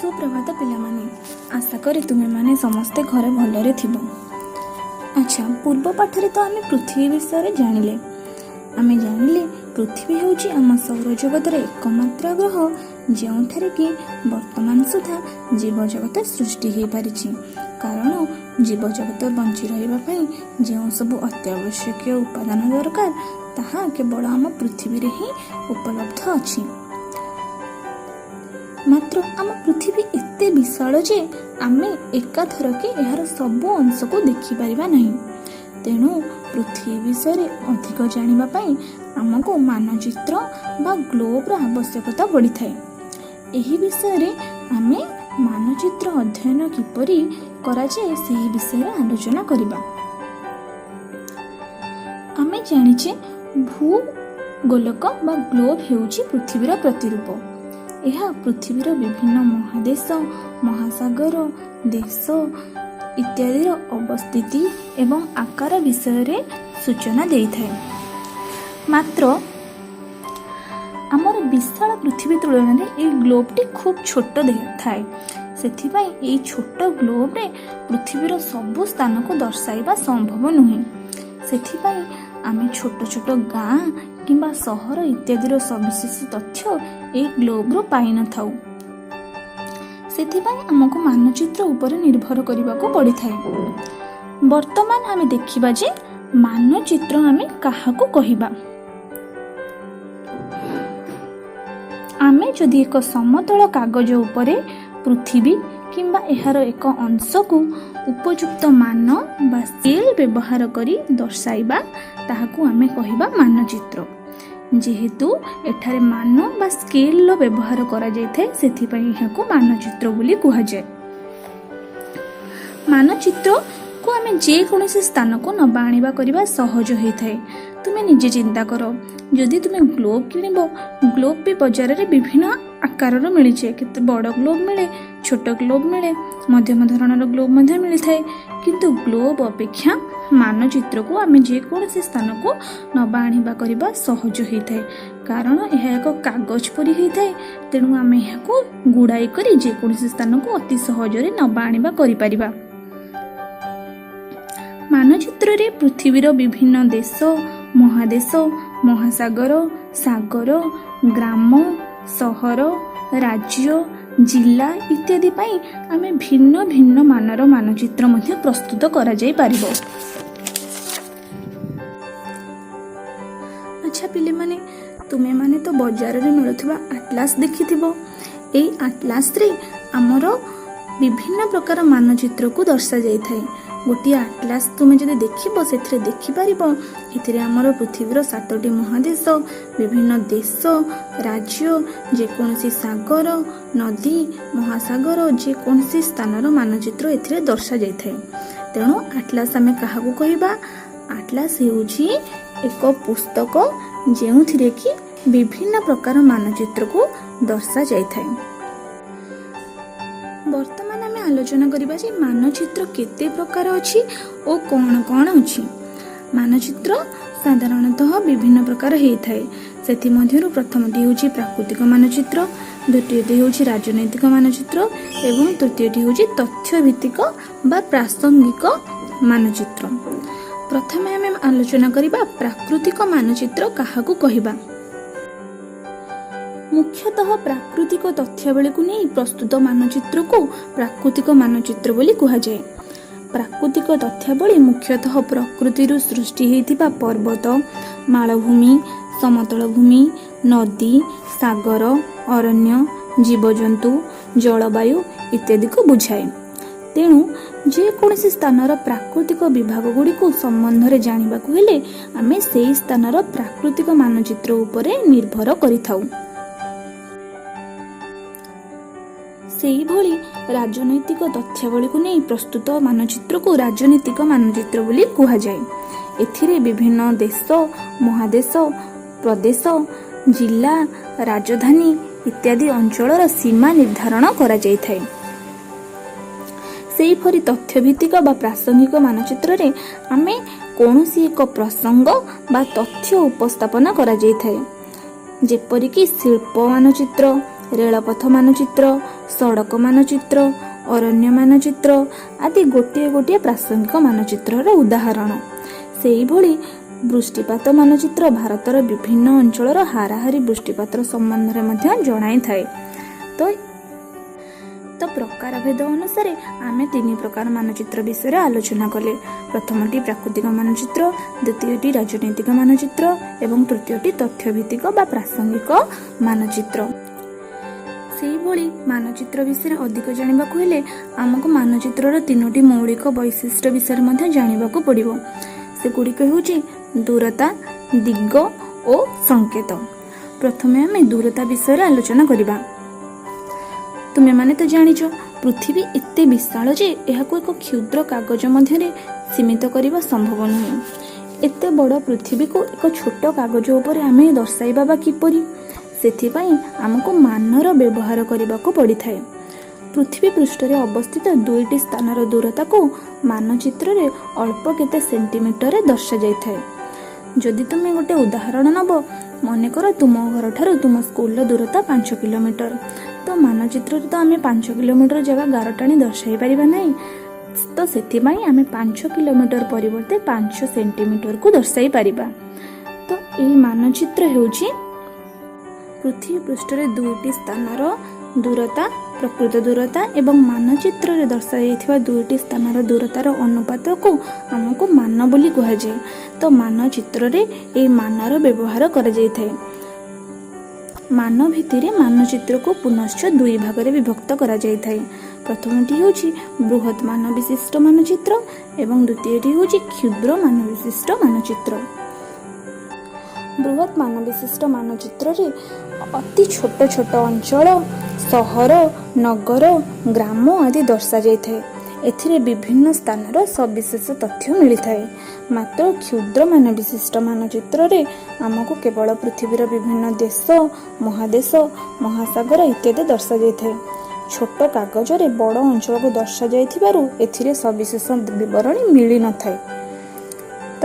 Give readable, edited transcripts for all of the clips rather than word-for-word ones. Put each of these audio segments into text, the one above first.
ସୁପ୍ରଭାତ ପିଲାମାନେ, ଆଶା କରେ ତୁମେମାନେ ସମସ୍ତେ ଘରେ ଭଲରେ ଥିବ। ଆଚ୍ଛା, ପୂର୍ବ ପାଠରେ ତ ଆମେ ପୃଥିବୀ ବିଷୟରେ ଜାଣିଲେ। ଆମେ ଜାଣିଲେ ପୃଥିବୀ ହେଉଛି ଆମ ସୌରଜଗତର ଏକମାତ୍ର ଗ୍ରହ, ଯେଉଁଠାରେ କି ବର୍ତ୍ତମାନ ସୁଦ୍ଧା ଜୀବଜଗତ ସୃଷ୍ଟି ହୋଇପାରିଛି। କାରଣ ଜୀବଜଗତ ବଞ୍ଚି ରହିବା ପାଇଁ ଯେଉଁ ସବୁ ଅତ୍ୟାବଶ୍ୟକୀୟ ଉପାଦାନ ଦରକାର, ତାହା କେବଳ ଆମ ପୃଥିବୀରେ ହିଁ ଉପଲବ୍ଧ ଅଛି। ମାତ୍ର ଆମ ପୃଥିବୀ ଏତେ ବିଶାଳ ଯେ ଆମେ ଏକାଥରକେ ଏହାର ସବୁ ଅଂଶକୁ ଦେଖିପାରିବା ନାହିଁ। ତେଣୁ ପୃଥିବୀ ବିଷୟରେ ଅଧିକ ଜାଣିବା ପାଇଁ ଆମକୁ ମାନଚିତ୍ର ବା ଗ୍ଲୋବର ଆବଶ୍ୟକତା ପଡ଼ିଥାଏ। ଏହି ବିଷୟରେ ଆମେ ମାନଚିତ୍ର ଅଧ୍ୟୟନ କିପରି କରାଯାଏ, ସେହି ବିଷୟରେ ଆଲୋଚନା କରିବା। ଆମେ ଜାଣିଛେ, ଭୂଗୋଲକ ବା ଗ୍ଲୋବ ହେଉଛି ପୃଥିବୀର ପ୍ରତିରୂପ। ଏହା ପୃଥିବୀର ବିଭିନ୍ନ ମହାଦେଶ, ମହାସାଗର, ଦେଶ ଇତ୍ୟାଦିର ଅବସ୍ଥିତି ଏବଂ ଆକାର ବିଷୟରେ ସୂଚନା ଦେଇଥାଏ। ମାତ୍ର ଆମର ବିଶାଳ ପୃଥିବୀ ତୁଳନାରେ ଏହି ଗ୍ଲୋବଟି ଖୁବ୍ ଛୋଟ ଥାଏ। ସେଥିପାଇଁ ଏହି ଛୋଟ ଗ୍ଲୋବରେ ପୃଥିବୀର ସବୁ ସ୍ଥାନକୁ ଦର୍ଶାଇବା ସମ୍ଭବ ନୁହେଁ। ସେଥିପାଇଁ ଆମେ ଛୋଟ ଛୋଟ ଗାଁ କିମ୍ବା ସହର ଇତ୍ୟାଦିର ସବିଶେଷ ତଥ୍ୟ ଏହି ଗ୍ଲୋବରୁ ପାଇନଥାଉ। ସେଥିପାଇଁ ଆମକୁ ମାନଚିତ୍ର ଉପରେ ନିର୍ଭର କରିବାକୁ ପଡ଼ିଥାଏ। ବର୍ତ୍ତମାନ ଆମେ ଦେଖିବା ଯେ ମାନଚିତ୍ର ଆମେ କାହାକୁ କହିବା। ଆମେ ଯଦି ଏକ ସମତଳ କାଗଜ ଉପରେ ପୃଥିବୀ କିମ୍ବା ଏହାର ଏକ ଅଂଶକୁ ଉପଯୁକ୍ତ ମାନ ବା ସ୍କେଲ୍ ବ୍ୟବହାର କରି ଦର୍ଶାଇବା, ତାହାକୁ ଆମେ କହିବା ମାନଚିତ୍ର। ଯେହେତୁ ଏଠାରେ ମାନ ବା ସ୍କେଲ୍ର ବ୍ୟବହାର କରାଯାଇଥାଏ, ସେଥିପାଇଁ ଏହାକୁ ମାନଚିତ୍ର ବୋଲି କୁହାଯାଏ। ମାନଚିତ୍ରକୁ ଆମେ ଯେକୌଣସି ସ୍ଥାନକୁ ନେବା ଆଣିବା କରିବା ସହଜ ହୋଇଥାଏ। ତୁମେ ନିଜେ ଚିନ୍ତା କର, ଯଦି ତୁମେ ଗ୍ଲୋବ୍ କିଣିବ, ଗ୍ଲୋବ୍ ବି ବଜାରରେ ବିଭିନ୍ନ ଆକାରର ମିଳିଛି। କେତେ ବଡ଼ ଗ୍ଲୋବ୍ ମିଳେ, ଛୋଟ ଗ୍ଲୋବ୍ ମିଳେ, ମଧ୍ୟମ ଧରଣର ଗ୍ଲୋବ୍ ମଧ୍ୟ ମିଳିଥାଏ। କିନ୍ତୁ ଗ୍ଲୋବ୍ ଅପେକ୍ଷା ମାନଚିତ୍ରକୁ ଆମେ ଯେକୌଣସି ସ୍ଥାନକୁ ନେବା ଆଣିବା କରିବା ସହଜ ହୋଇଥାଏ, କାରଣ ଏହା ଏକ କାଗଜ ପରି ହୋଇଥାଏ। ତେଣୁ ଆମେ ଏହାକୁ ଗୁଡ଼ାଇ କରି ଯେକୌଣସି ସ୍ଥାନକୁ ଅତି ସହଜରେ ନେବା ଆଣିବା କରିପାରିବା। ମାନଚିତ୍ରରେ ପୃଥିବୀର ବିଭିନ୍ନ ଦେଶ, ମହାଦେଶ, ମହାସାଗର, ସାଗର, ଗ୍ରାମ, ସହର, ରାଜ୍ୟ, ଜିଲ୍ଲା ଇତ୍ୟାଦି ପାଇଁ ଆମେ ଭିନ୍ନ ଭିନ୍ନ ମାନର ମାନଚିତ୍ର ମଧ୍ୟ ପ୍ରସ୍ତୁତ କରାଯାଇପାରିବ। ଆଚ୍ଛା ପିଲାମାନେ, ତୁମେମାନେ ତ ବଜାରରେ ମିଳୁଥିବା ଆଟଲାସ୍ ଦେଖିଥିବ। ଏଇ ଆଟଲାସ୍ରେ ଆମର ବିଭିନ୍ନ ପ୍ରକାର ମାନଚିତ୍ରକୁ ଦର୍ଶାଯାଇଥାଏ। ଗୋଟିଏ ଆଟଲାସ୍ ତୁମେ ଯଦି ଦେଖିବ, ସେଥିରେ ଦେଖିପାରିବ, ଏଥିରେ ଆମର ପୃଥିବୀର ସାତୋଟି ମହାଦେଶ, ବିଭିନ୍ନ ଦେଶ, ରାଜ୍ୟ, ଯେକୌଣସି ସାଗର, ନଦୀ, ମହାସାଗର, ଯେକୌଣସି ସ୍ଥାନର ମାନଚିତ୍ର ଏଥିରେ ଦର୍ଶାଯାଇଥାଏ। ତେଣୁ ଆଟଲାସ୍ ଆମେ କାହାକୁ କହିବା? ଆଟଲାସ୍ ହେଉଛି ଏକ ପୁସ୍ତକ, ଯେଉଁଥିରେ କି ବିଭିନ୍ନ ପ୍ରକାର ମାନଚିତ୍ରକୁ ଦର୍ଶାଯାଇଥାଏ। ବର୍ତ୍ତମାନ ଆମେ ଆଲୋଚନା କରିବା ଯେ ମାନଚିତ୍ର କେତେ ପ୍ରକାର ଅଛି ଓ କ'ଣ କ'ଣ ଅଛି। ମାନଚିତ୍ର ସାଧାରଣତଃ ବିଭିନ୍ନ ପ୍ରକାର ହେଇଥାଏ। ସେଥିମଧ୍ୟରୁ ପ୍ରଥମଟି ହେଉଛି ପ୍ରାକୃତିକ ମାନଚିତ୍ର, ଦ୍ୱିତୀୟଟି ହେଉଛି ରାଜନୈତିକ ମାନଚିତ୍ର ଏବଂ ତୃତୀୟଟି ହେଉଛି ତଥ୍ୟଭିତ୍ତିକ ବା ପ୍ରାସଙ୍ଗିକ ମାନଚିତ୍ର। ପ୍ରଥମେ ଆମେ ଆଲୋଚନା କରିବା ପ୍ରାକୃତିକ ମାନଚିତ୍ର କାହାକୁ କହିବା। ମୁଖ୍ୟତଃ ପ୍ରାକୃତିକ ତଥ୍ୟାବଳୀକୁ ନେଇ ପ୍ରସ୍ତୁତ ମାନଚିତ୍ରକୁ ପ୍ରାକୃତିକ ମାନଚିତ୍ର ବୋଲି କୁହାଯାଏ। ପ୍ରାକୃତିକ ତଥ୍ୟାବଳୀ ମୁଖ୍ୟତଃ ପ୍ରକୃତିରୁ ସୃଷ୍ଟି ହୋଇଥିବା ପର୍ବତ, ମାଳଭୂମି, ସମତଳ ଭୂମି, ନଦୀ, ସାଗର, ଅରଣ୍ୟ, ଜୀବଜନ୍ତୁ, ଜଳବାୟୁ ଇତ୍ୟାଦିକୁ ବୁଝାଏ। ତେଣୁ ଯେକୌଣସି ସ୍ଥାନର ପ୍ରାକୃତିକ ବିଭାଗଗୁଡ଼ିକୁ ସମ୍ବନ୍ଧରେ ଜାଣିବାକୁ ହେଲେ ଆମେ ସେହି ସ୍ଥାନର ପ୍ରାକୃତିକ ମାନଚିତ୍ର ଉପରେ ନିର୍ଭର କରିଥାଉ। ସେହିଭଳି ରାଜନୈତିକ ତଥ୍ୟାବଳୀକୁ ନେଇ ପ୍ରସ୍ତୁତ ମାନଚିତ୍ରକୁ ରାଜନୈତିକ ମାନଚିତ୍ର ବୋଲି କୁହାଯାଏ। ଏଥିରେ ବିଭିନ୍ନ ଦେଶ, ମହାଦେଶ, ପ୍ରଦେଶ, ଜିଲ୍ଲା, ରାଜଧାନୀ ଇତ୍ୟାଦି ଅଞ୍ଚଳର ସୀମା ନିର୍ଦ୍ଧାରଣ କରାଯାଇଥାଏ। ସେହିପରି ତଥ୍ୟଭିତ୍ତିକ ବା ପ୍ରାସଙ୍ଗିକ ମାନଚିତ୍ରରେ ଆମେ କୌଣସି ଏକ ପ୍ରସଙ୍ଗ ବା ତଥ୍ୟ ଉପସ୍ଥାପନା କରାଯାଇଥାଏ, ଯେପରିକି ଶିଳ୍ପ ମାନଚିତ୍ର, ରେଳପଥ ମାନଚିତ୍ର, ସଡ଼କ ମାନଚିତ୍ର, ଅରଣ୍ୟ ମାନଚିତ୍ର ଆଦି ଗୋଟିଏ ଗୋଟିଏ ପ୍ରାସଙ୍ଗିକ ମାନଚିତ୍ରର ଉଦାହରଣ। ସେଇଭଳି ବୃଷ୍ଟିପାତ ମାନଚିତ୍ର ଭାରତର ବିଭିନ୍ନ ଅଞ୍ଚଳର ହାରାହାରି ବୃଷ୍ଟିପାତର ସମ୍ବନ୍ଧରେ ମଧ୍ୟ ଜଣାଇଥାଏ। ତ ପ୍ରକାର ଭେଦ ଅନୁସାରେ ଆମେ ତିନି ପ୍ରକାର ମାନଚିତ୍ର ବିଷୟରେ ଆଲୋଚନା କଲେ। ପ୍ରଥମଟି ପ୍ରାକୃତିକ ମାନଚିତ୍ର, ଦ୍ୱିତୀୟଟି ରାଜନୈତିକ ମାନଚିତ୍ର ଏବଂ ତୃତୀୟଟି ତଥ୍ୟଭିତ୍ତିକ ବା ପ୍ରାସଙ୍ଗିକ ମାନଚିତ୍ର। ସେଇଭଳି ମାନଚିତ୍ର ବିଷୟରେ ଅଧିକ ଜାଣିବାକୁ ହେଲେ ଆମକୁ ମାନଚିତ୍ରର ତିନୋଟି ମୌଳିକ ବୈଶିଷ୍ଟ୍ୟ ବିଷୟରେ ମଧ୍ୟ ଜାଣିବାକୁ ପଡ଼ିବ। ସେଗୁଡ଼ିକ ହେଉଛି ଦୂରତା, ଦିଗ ଓ ସଂକେତ। ପ୍ରଥମେ ଆମେ ଦୂରତା ବିଷୟରେ ଆଲୋଚନା କରିବା। ତୁମେମାନେ ତ ଜାଣିଛ, ପୃଥିବୀ ଏତେ ବିଶାଳ ଯେ ଏହାକୁ ଏକ କ୍ଷୁଦ୍ର କାଗଜ ମଧ୍ୟରେ ସୀମିତ କରିବା ସମ୍ଭବ ନୁହେଁ। ଏତେ ବଡ଼ ପୃଥିବୀକୁ ଏକ ଛୋଟ କାଗଜ ଉପରେ ଆମେ ଦର୍ଶାଇବା ବା କିପରି? ସେଥିପାଇଁ ଆମକୁ ମାନର ବ୍ୟବହାର କରିବାକୁ ପଡ଼ିଥାଏ। ପୃଥିବୀ ପୃଷ୍ଠରେ ଅବସ୍ଥିତ ଦୁଇଟି ସ୍ଥାନର ଦୂରତାକୁ ମାନଚିତ୍ରରେ ଅଳ୍ପ କେତେ ସେଣ୍ଟିମିଟରରେ ଦର୍ଶାଯାଇଥାଏ। ଯଦି ତୁମେ ଗୋଟେ ଉଦାହରଣ ନେବ, ମନେକର ତୁମ ଘରଠାରୁ ତୁମ ସ୍କୁଲର ଦୂରତା 5 କିଲୋମିଟର। ତ ମାନଚିତ୍ରରେ ତ ଆମେ 5 କିଲୋମିଟର ଜାଗା ଗାର ଟାଣି ଦର୍ଶାଇ ପାରିବା ନାହିଁ। ତ ସେଥିପାଇଁ ଆମେ 5 କିଲୋମିଟର ପରିବର୍ତ୍ତେ 5 ସେଣ୍ଟିମିଟରକୁ ଦର୍ଶାଇ ପାରିବା। ତ ଏହି ମାନଚିତ୍ର ହେଉଛି ପୃଥିବୀ ପୃଷ୍ଠରେ ଦୁଇଟି ସ୍ଥାନର ଦୂରତା, ପ୍ରକୃତ ଦୂରତା ଏବଂ ମାନଚିତ୍ରରେ ଦର୍ଶାଯାଇଥିବା ଦୁଇଟି ସ୍ଥାନର ଦୂରତାର ଅନୁପାତକୁ ଆମକୁ ମାନ ବୋଲି କୁହାଯାଏ। ତ ମାନଚିତ୍ରରେ ଏହି ମାନର ବ୍ୟବହାର କରାଯାଇଥାଏ। ମାନ ଭିତ୍ତିରେ ମାନଚିତ୍ରକୁ ପୁନଶ୍ଚ ଦୁଇ ଭାଗରେ ବିଭକ୍ତ କରାଯାଇଥାଏ। ପ୍ରଥମଟି ହେଉଛି ବୃହତ୍ ମାନ ବିଶିଷ୍ଟ ମାନଚିତ୍ର ଏବଂ ଦ୍ୱିତୀୟଟି ହେଉଛି କ୍ଷୁଦ୍ର ମାନ ବିଶିଷ୍ଟ ମାନଚିତ୍ର। ବୃହତ୍ ମାନ ବିଶିଷ୍ଟ ମାନଚିତ୍ରରେ ଅତି ଛୋଟ ଛୋଟ ଅଞ୍ଚଳ, ସହର, ନଗର, ଗ୍ରାମ ଆଦି ଦର୍ଶାଯାଇଥାଏ। ଏଥିରେ ବିଭିନ୍ନ ସ୍ଥାନର ସବିଶେଷ ତଥ୍ୟ ମିଳିଥାଏ। ମାତ୍ର କ୍ଷୁଦ୍ର ମାନ ବିଶିଷ୍ଟ ମାନଚିତ୍ରରେ ଆମକୁ କେବଳ ପୃଥିବୀର ବିଭିନ୍ନ ଦେଶ, ମହାଦେଶ, ମହାସାଗର ଇତ୍ୟାଦି ଦର୍ଶାଯାଇଥାଏ। ଛୋଟ କାଗଜରେ ବଡ଼ ଅଞ୍ଚଳକୁ ଦର୍ଶାଯାଇଥିବାରୁ ଏଥିରେ ସବିଶେଷ ବିବରଣୀ ମିଳିନଥାଏ। ତ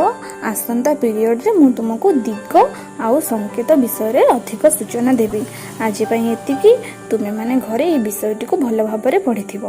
ଆସନ୍ତା ପିରିୟଡ଼ରେ ମୁଁ ତୁମକୁ ଦିଗ ଆଉ ସଂକେତ ବିଷୟରେ ଅଧିକ ସୂଚନା ଦେବି। ଆଜି ପାଇଁ ଏତିକି। ତୁମେମାନେ ଘରେ ଏହି ବିଷୟଟିକୁ ଭଲ ଭାବରେ ପଢ଼ିଥିବ।